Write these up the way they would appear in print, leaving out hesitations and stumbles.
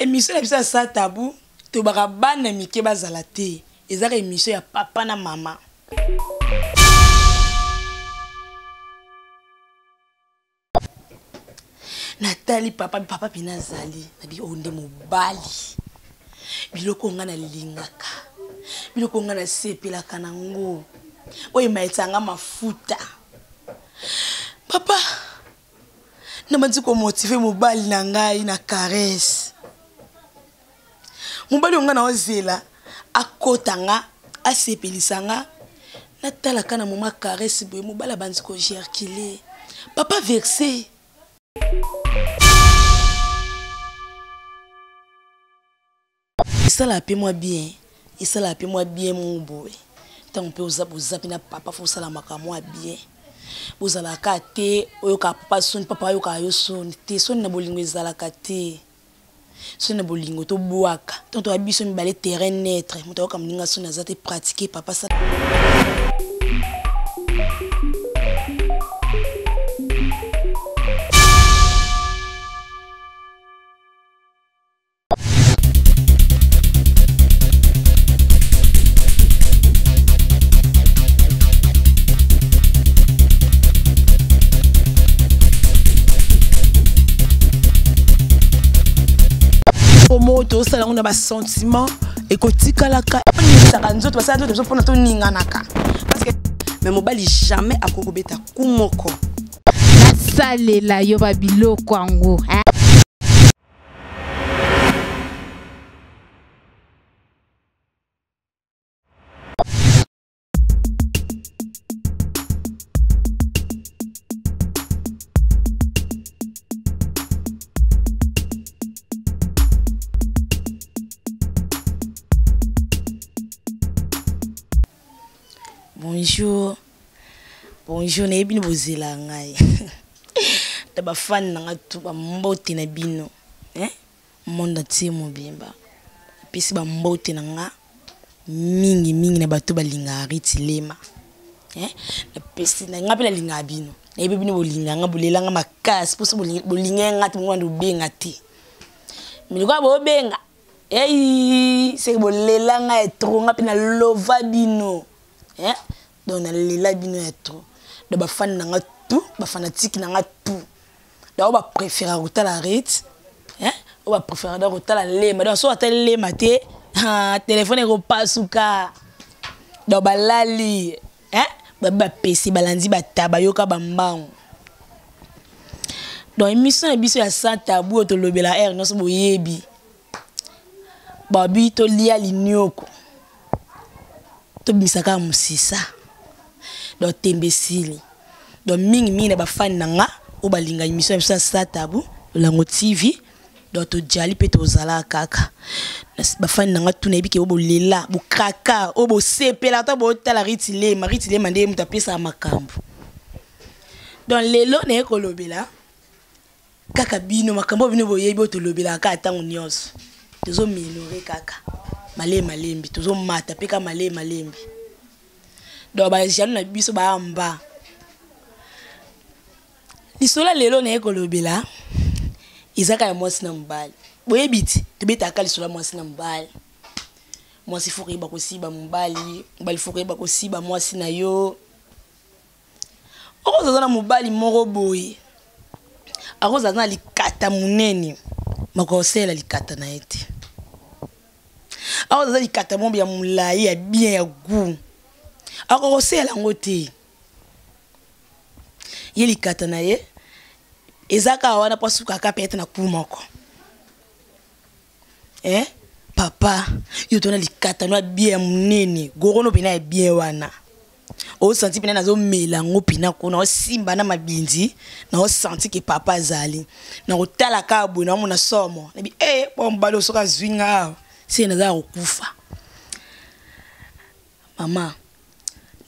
Emission na biso ya sans tabou tobaka bana mike bazala te ezaka emission ya papa na mama. Natali papa papa pina azali nabi oyo nde mobali biloko nga nalingaka biloko nga nasepelaka nango oyo emayetisa nga mafuta papa nabandi komotive mobali na ngai na caresse mobali oyo ngai naozela akota nga asepelisa nga natalaka na moma caresse boye mobali abandi kogerkile papa verse. Esalaka mpe mwa bien, esalaka mpe mwa bien moko boye ntango mpe oza boza mpe na papa fo osala makambo mwa bien bozalaka te oyokaka papa soni papa ayokaka yo soni te soni na bolingo ezalaka te soni na bolingo tobwaka ntango toya biso mibale terrain neutre moto ayoka moninga soni aza te pratique papa sa Moto osala yango na basentiment ekotikalaka oningisaka nzoto basala nzoto biso mpona toninganaka parce que mais mobali jamais akoki kobeta ku moko nasalela yo babiloko yango. Bonjour. Bonjour, nayebi bino bozela ngai. Ta ba fan na nga tout ba mbote na bino. Hein? Monde entier mobimba. Pesi ba mbote na nga mingi mingi na bato balingaka Ruth Lema. Hein? Napesi na nga pe nalingaka bino. Nayebi bino bolinga nga bolela nga makasi poso bolinga nga te bongo ndobenga te. Mais lokola bobenga Hey, c'est bolela nga ya trop nga pe na lova bino. Hein? Donc na lela bino ya trop. Donc ba fan na nga tout, ba fanatique na nga tout. Donc ba préférer kotala Ruth. Hein? Ba préférer donc kotala Lema. Donc so atali Lema te, ah, téléphone ekopasuka. Donc balali, hein? Ba ba pesi balandi ba taba yoka ba mbangu. Donc émission na biso ya sans tabou oyo tolobela heure nyonso boyebi. Babi tolia linioko. Tobimisa kaka mosisa. Donc tembe esili. Donc mingi mingi na ba fan na nga oyo balinga émission na biso ya sans tabou Lolango TV. Donc tojali pe tozala kaka. Ba fan na nga tout nayebi ke oyo bolela, bokraka, oyo bosepela ata botala Ruth Lema, Ruth Lema nde moto apesaka makambo. Donc lelo naye kolobela kaka bino makambo bino boyebi oyo tolobelaka kaka ntango nyonso. Tozo améliorer kaka malembe malembe, tozo mata pe kaka malembe malembe. Donc ba jaloux na biso ba mba. Lisolo lelo naye kolobela ezaka ya mwasi na mobali. Boyebi ti tobetaka lisolo ya mwasi na mobali. Mwasi faut koyeba kosiba mobali, mobali faut koyeba kosiba mwasi na yo. Okozala na mobali moko boye akozala na likata monene makosela likata na ye te. Akozala likata moko ya molai ya bien ya goût akokosela yango te. Ye likata na ye eza kaka wana po asukaka peut-être na coup moko. Eh papa, yo tona likata no ya bien ya monene, goro no pena ya bien wana. Osanti pena nazomela yango pena kuna, osimba na mabindi, na osanti ke papa azali. Na kotala kaka boye, na omona somo. Nabi, eh, bon, mobali oyo soki azwi nga awa, se naza ya kokufa. Mama,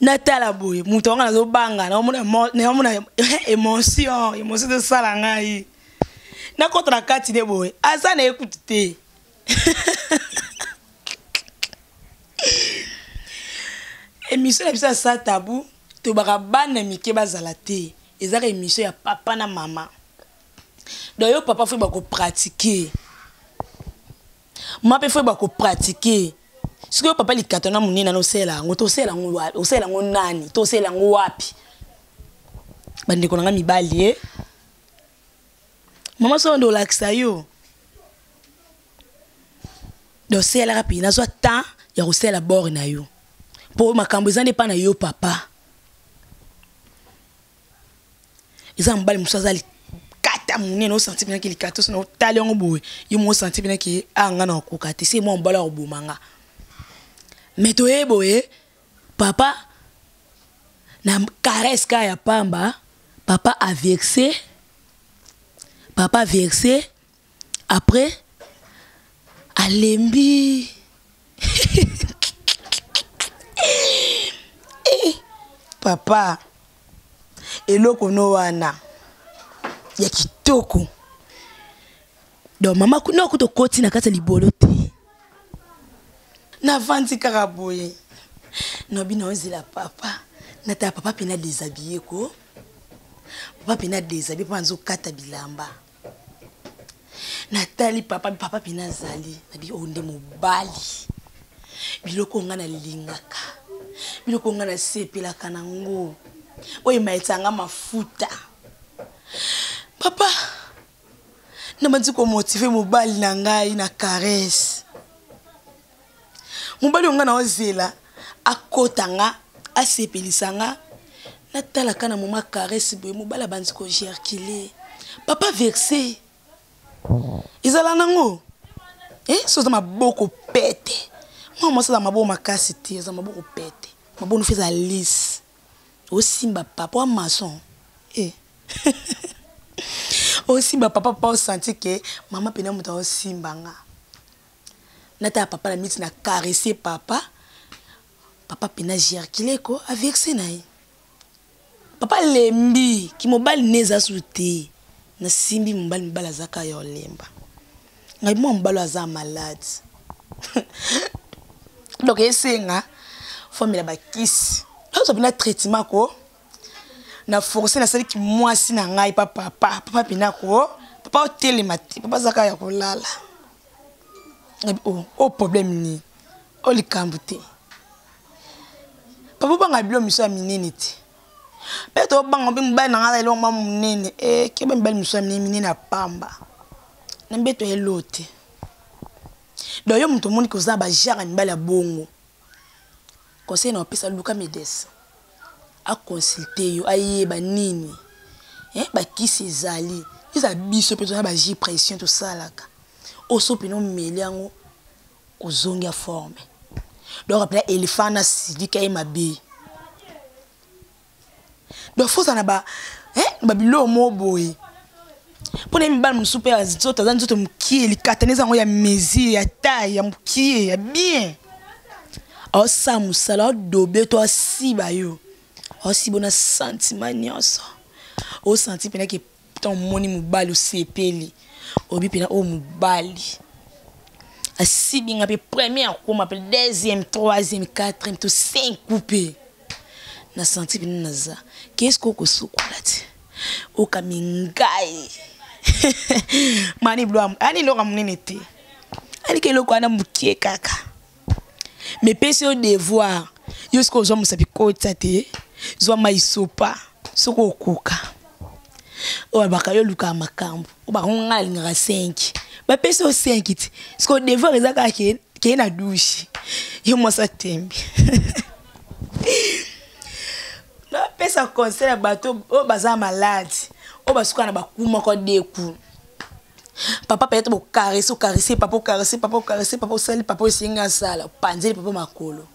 natala boye, moto wanga nazobanga, na omona mo-, na omona émotion, émotion ezosala ngai. Nakota na kati nde boye, aza na ye kutu te. Émission na biso ya sans tabou, tobaka bana mike bazala te. Ezaka émission ya papa na mama. Donc yo papa faut bako pratiquer. Ma mpe fo yeba kopratike. Sikoyo papa likata na monene na osala yango, to osala yango wapi? Osala yango nani? To osala yango wapi? Bandeko na nga mibali e mama soko nde olakisa yo donc osalelaka mpe nazwa temps ya kosalela bord na yo mpo makambo eza nde epai na yo papa. Eza mobali mosusu aza likata monene, osanti mpenaki likata oso na otali yango boye, yo moko osanti mpenaki a nga na okoka te, se mwa mobali akoboma nga. Me toye boye papa na caresse kaka ya pamba, papa avexe, papa verse après alembi. Eh, papa eloko no wana ya kitoko. Donc mama kuna kuta okoti na kati ya libolo te, navandi kaka boye nabi naozela papa natala papa mpe na déshabille ko papa mpe na déshabille mpo azokata bilamba. Natali papa, papa mpe nazali nabi oyo nde mobali, biloko nga nalingaka, biloko nga nasepelaka nango, oyo emayetisa nga mafuta. Papa nabandi komotive mobali na ngai na caresse. Mobali oyo nga naozela akota nga asepelisa nga, natalaka na moma caresse boye, mobali abandi kogercule. Papa verse ezala nango eh, so oza maboko pete, mwana mwasi aza maboko makasi te, aza maboko pete, maboko nofi eza lisse, osimba papa wa maçon eh. Osimba papa, papa osanti ke mama pena moto aosimba nga. Natala papa na miti na caresse papa, papa pena gercule ko averse na ye. Papa lembi ki mobali ne eza su te, nasimbi mobali, mobali aza kaka ya olemba ngai, mwa mobali aza malade. Donc esenga fomela bakisi, azwa mpena traitement ko na force. Nasaliki mwasi na ngai pa papa, papa mpena ko papa otelema te, papa aza kaka ya kolala. O oh, problème nini? O likambo te papa, obanga bilo miso ya minene te, mpe tobanga mpe mobali na ngai aza eloko mwa monene e keba mibali miso ya minene minene ya pamba na mbeto elo te. Donc yo moto omoni koza bagenre ya mibali ya bongo, conseil na opesa, luka médecin aconsulte yo, ayeba nini eh, bakisi ezali eza biso mpe toza ba pression tosalaka oso mpena omeli yango ozongi ya forme. Donc apena éléphant na silika ye mabe. Donc foza na ba eh, babiloko moko boye mpo na ye. Mibali mosusu mpe nzoto aza nzoto mokie, likata neza yango ya mesure ya taille ya mokie ya bien, aosala mosala aodobe to asiba yo, aosiba na sentiment nyonso, osanti mpena ke ntango omoni mobali osepeli, oyebi mpena oyo mobali asibi nga mpe première akoma mpe deuxième, troisième, quatrième to cinq coupe, na senti mpena naza keske okosukola te, okami ngai mani bilo ani eloko ya monene te, aliki eloko wana mokie kaka me pesi yo devoir. Yo soki ozwa mosapi kotisa te, zwa mai sopa soki okoka. Oyo alobaka yo olukaka makambo oyo bango ngai alingaka 5, bapesi yo 5 ti sikoyo devoir eza kaka keye na douche. Yo mwasi atembi, napesa conseil ya bato oyo baza malade, oyo basuka na baku moko deku. Papa peut-être bocaresse, ocaresse papa, ocaresse papa, ocaresse papa, osali papa osengi asala, opanzeli papa makolo,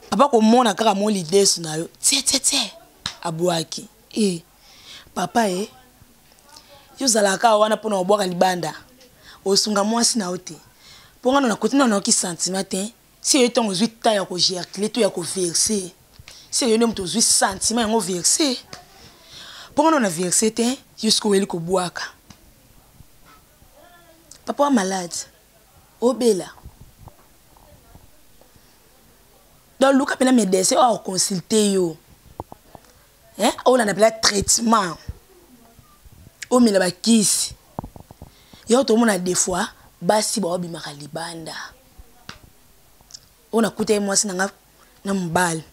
papa komona kaka mo lidesu na yo tie tie tie abwaki e papa e yo ozalaka kaka wana mpona obwaka libanda, osunga mwasi na yo te. Mpo nga na nakoti na nayoki sentiment te. Si yo ntango ozwi ta ya kogercule to ya koverse, si yo nde moto ozwi sentiment yango verse, mpo nga na verse te, yo soki oyeli kobwaka papa wa malade obela. Donc luka mpena médecin oyo akoconsulte yo, olanda mpena traitement, omela bakisi yo tomona des fois. Basi baobimaka libanda. Oyo nakutaki mwasi na nga na mobali.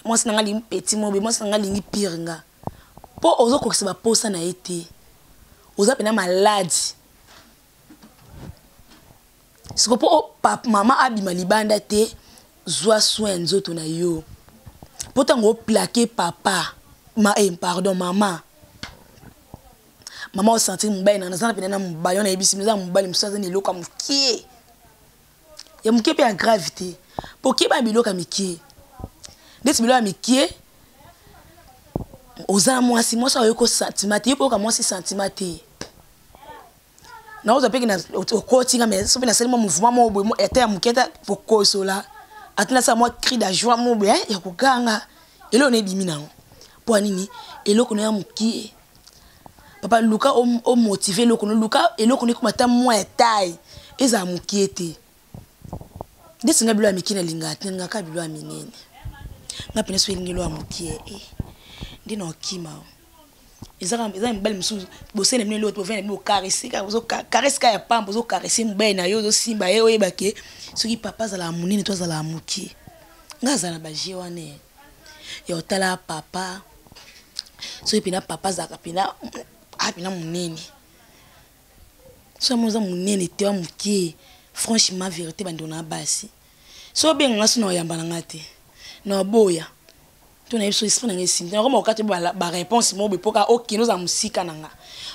Mwasi na nga alingi petit mobe, mwasi na nga alingi pire nga. Po ozokokisa baposa na ye te. Oza pena malade. Siko po mama abima libanda te, zwa soin ya nzoto na yo. Po tango oplaquer papa, ma, eh, pardon, mama. Mama osentir mobali na naza pena na mobali, wana yebisi naza mobali mosusu aza na eloko ya mokie. Ya mokie pe ya grave te. Po keba biloko ya mikie. Ndeti biloko ya mikie, oza mwasi, mwasi ayoki ko sentiment te, yo pe oyoka mwasi sentiment te. Nakozwa pe ke na okoti nga mais soki nasali mwa mouvement moko boye, ata ya moke, ata kokosola, ata nasala mwa cri de joie moko boye, ya koganga, eloko na ebimi nango. Po ya nini? Eloko na ya mokie. Papa, luka o motiver eloko na, luka eloko na ekoma ata mwa ya taille, ezala mokie te. Ndeti nga biloko ya mike nalingaka te, nalingaka kaka biloko ya minene. Nga pena soki elingi eloko ya mokie, nde na okima. Eza eza mibali mosusu, bosali na bino eloko te, bovandi na bino bocaresse kaka, bozo caresse kaka ya pamba, bozo caresse mobali na yo, ozosimba ye, oyeba ke soki papa azalaka monene to azalaka mokie. Nga azala na ba jeu wana ya otala papa, soki pena papa azalaka pena, a pena monene. Soki amoni oza monene te, wa mokie, franchement vérité bandeko na basi. Soki obenga nga so na oyamba na nga te, na oboya. To na yebiso esprit na nga esimbi. Na koma okati ba réponse moko boye po kaka okende ozala mosika na nga.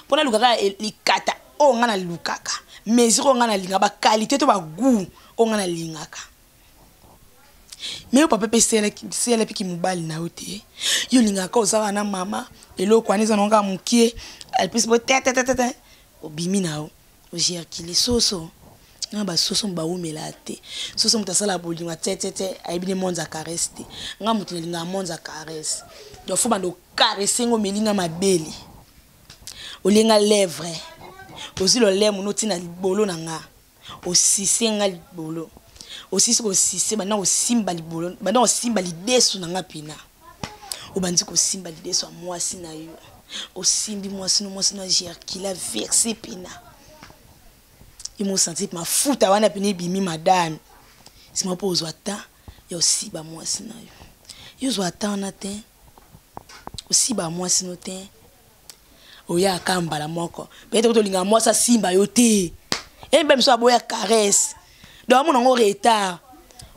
Po naluka kaka likata oyo nga nalukaka, mesure oyo nga nalingaka, ba qualité to ba goût oyo nga nalingaka. Mais yo papa pe sela pe ki mobali na yo te. Yo olingaka oza wana mama, eloko wana eza na kaka mokie, alpesi bo te te te te, obimi na yo. Ogerkile soso. Nga ba soso ba wumela te. Soso moto asala bolingo te te te, ayebi ne monza caresse te. Nga moto nalingaka monza caresse. Donc faut bando caresser ngo melinga mabele. Olenga lèvre. Ozwi lolemo no tina libolo na nga. Osise nga libolo. Osisi kosise, banda kosimba libolo, banda kosimba lidesu na nga pena. Obandi kosimba lidesu ya mwasi na yo. Osimbi mwasi no, mwasi no agerkila verse pena. Yo mo sentir mafuta wana pena ebimi madame. Sima po ozwa temps ya osiba mwasi na yo. Yo ozwa temps wana te. Osiba mwasi no te. Oya aka mbala moko. Peut-être que tolinga mwasi asimba yo te. Eh ben miso aboya caresse. Donc amona ngo retard.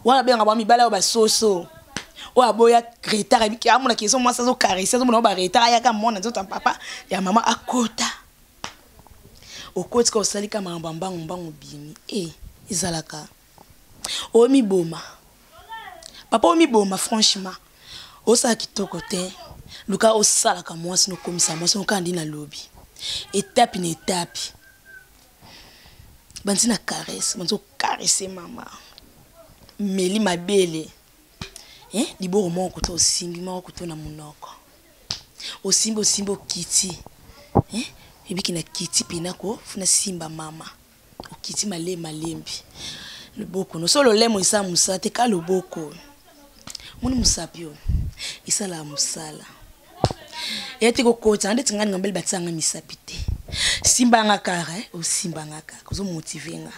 Wana benga ba mibala ba soso. Oyo aboya retard ebiki amona keso mwasi azo caresse azomona ba retard ayaka mona nzoto papa ya mama akota. Okoti ka osali ka makambo ya mbangu mbangu bimi. Eh ezalaka. Omiboma. Papa omiboma franchement. Osala kitoko te. Luka osalaka mwasi no komisa mwasi no kandi na lobi. Étape na étape. Banzi na caresse, banzi caresser mama. Meli mabele. Hein, liboro moko to osimbi moko to na monoko. Osimbi osimbi okiti. Hein, ebiki na kiti pena ko funa simba mama. Okiti malembe malembe. Loboko no solo lemo isa musala te ka loboko. Moni musapi oyo esala musala. Ete kokota ndeti ngani ngambeli batisanga misapi te. Simba nga kaka, eh, osimba nga kaka, ozo motiver nga.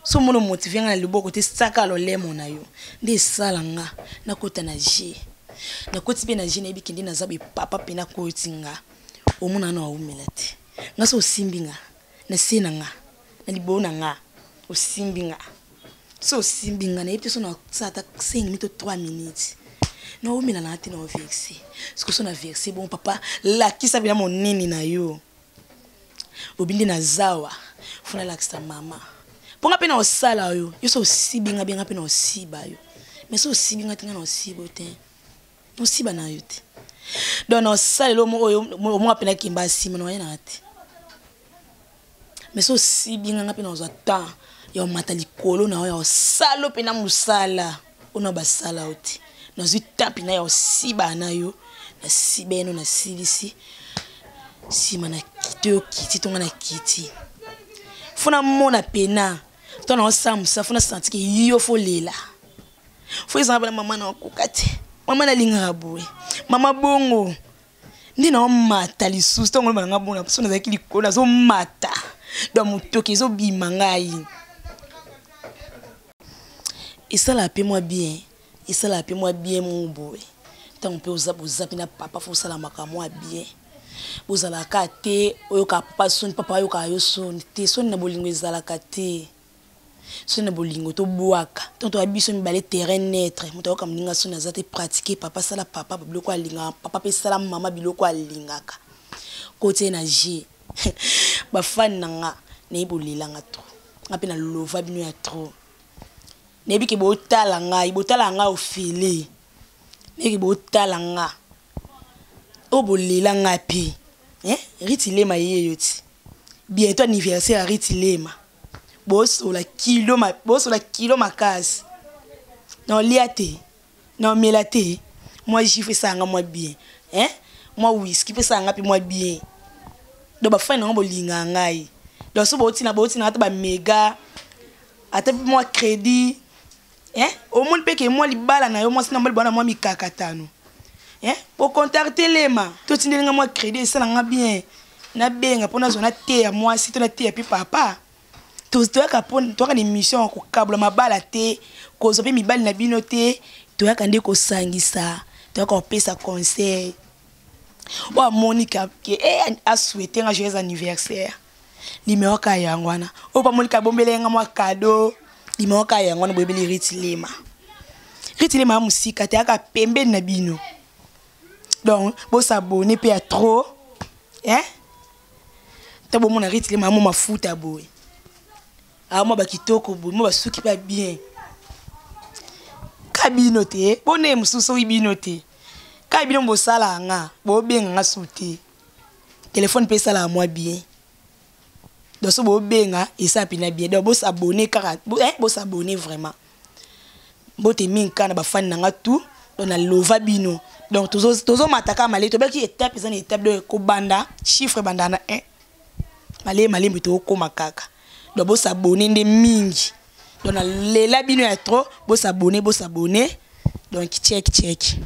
So mono motiver nga na loboko te saka lolemo na yo. Nde esala nga nakota na G. Nakoti pe na G nayebi kende naza be papa pe nakoti nga. Omona na awumela te. Nga so osimbi nga na se na nga na libolo na nga osimbi nga. So osimbi nga nayebi te so na sala ata 5 minutes to 3 minutes. Na awumela na te na verser. Siko so na verser bon papa lakisa bina monene na yo. Obindi na zawa funa lakisa mama. Ponga pe na osala yo, yo so osibi nga benga pe na osiba yo. Mais so osibi nga te nga na osibo te. Osiba na yo te. Donc na osala lo mo oyo mo mo pe na kimba sima na na te. Mais so osibi nga nga pe na ozwa temps ya omata likolo na yo ya osalo pe na musala ona basala yo te. Nazwi temps pe na ya osiba na yo, na sibeno na silisi. Sima na kiti yo kiti tonga na kiti. Funa mona pena to na osala musala funa senti ke yo fo lela. Fo ezanga bana mama na okoka te. Mama na lingaka boye. Mama bongo. Ndi na omata lisusu tongo loba nga bona so nazalaki likolo nazo mata. Donc motoki ezobima ngai. Esalaka mpe mwa bien, esalaka mpe mwa bien moko boye. Ntango mpe oza boza mpe na papa, fo osala makambo mwa bien. Bozalaka te oyokaka papa soni, papa ayokaka yo soni te. Soni na bolingo ezalaka te. Soni na bolingo tobwaka. Ntango toya biso mibale terrain neutre, moto ayoka moninga soni aza te. Pratique papa, sala papa biloko alingaka, papa mpe sala mama biloko alingaka. Kotie na jeu. Bafani na nga nayebi bolelanga trop, nga mpe nalova bino ya trop. Nayebi ke botala ngai, botala ngai ofele, nayebi ke botala nga oyo bolela ngai mpe. Eh? Riti Lema ye yo ti bientôt anniversaire ya Riti Lema, bosola kilo, bosola kilo makasi. Na olia te, na omela te, mwa jus esalanga mwa bien, hein? Mwa whisky mpe esalanga mpe mwa bien. Donc bafani nango bolingaka ngai, donc so botina botina ata bamega, ata mpe mwa crédit, hein? Omoni mpe ke mwa libala na yo, mwasi na mobali bwana mwa mikakatano, hein? Bocontacte Lema, totindeli nga mwa crédit, esalanga bien, nabenga mpo nazwa nateya mwasi to nateya mpe papa. Toyaka mpo toyaka na émission ya kokabola mabala te, kozwa mpe mibali na bino te. Toyaka nde kosangisa, toyaka kopesa conseil. Oyo amoni ke eh, asouhaite nga joyeux anniversaire, numéro kaka yango wana. Oyo mpo amoni ka abombeli nga mwa cadeau, numéro kaka yango wana. Boyebeli Riti Lema, Riti Lema ya mosika te, ayaka pembeni na bino. Donc bosabone mpe ya trop, hein? Ta bomona Riti Lema mo mafuta boye, amwa bakitoko boye, mo basuki mpe bien ka bino te. Bone mosusu soki bino te, ka bino bosala nga, bobenga nga su te. Telefone mpe esalaka mwa bien, donc so bobenga esala mpena bien. Donc bosabone kaka, bosabone vraiment. Mbote mingi kaka na bafani na nga tout. Donc nalova bino. Donc tozomata kaka malei, tobaki étape eza na étape. Donc kobanda chiffre ebanda na 1, malei malembe tokokóma kaka. Donc bosabone nde mingi. Donc nalela bino ya trop. Bosabone, bosabone. Donc check check.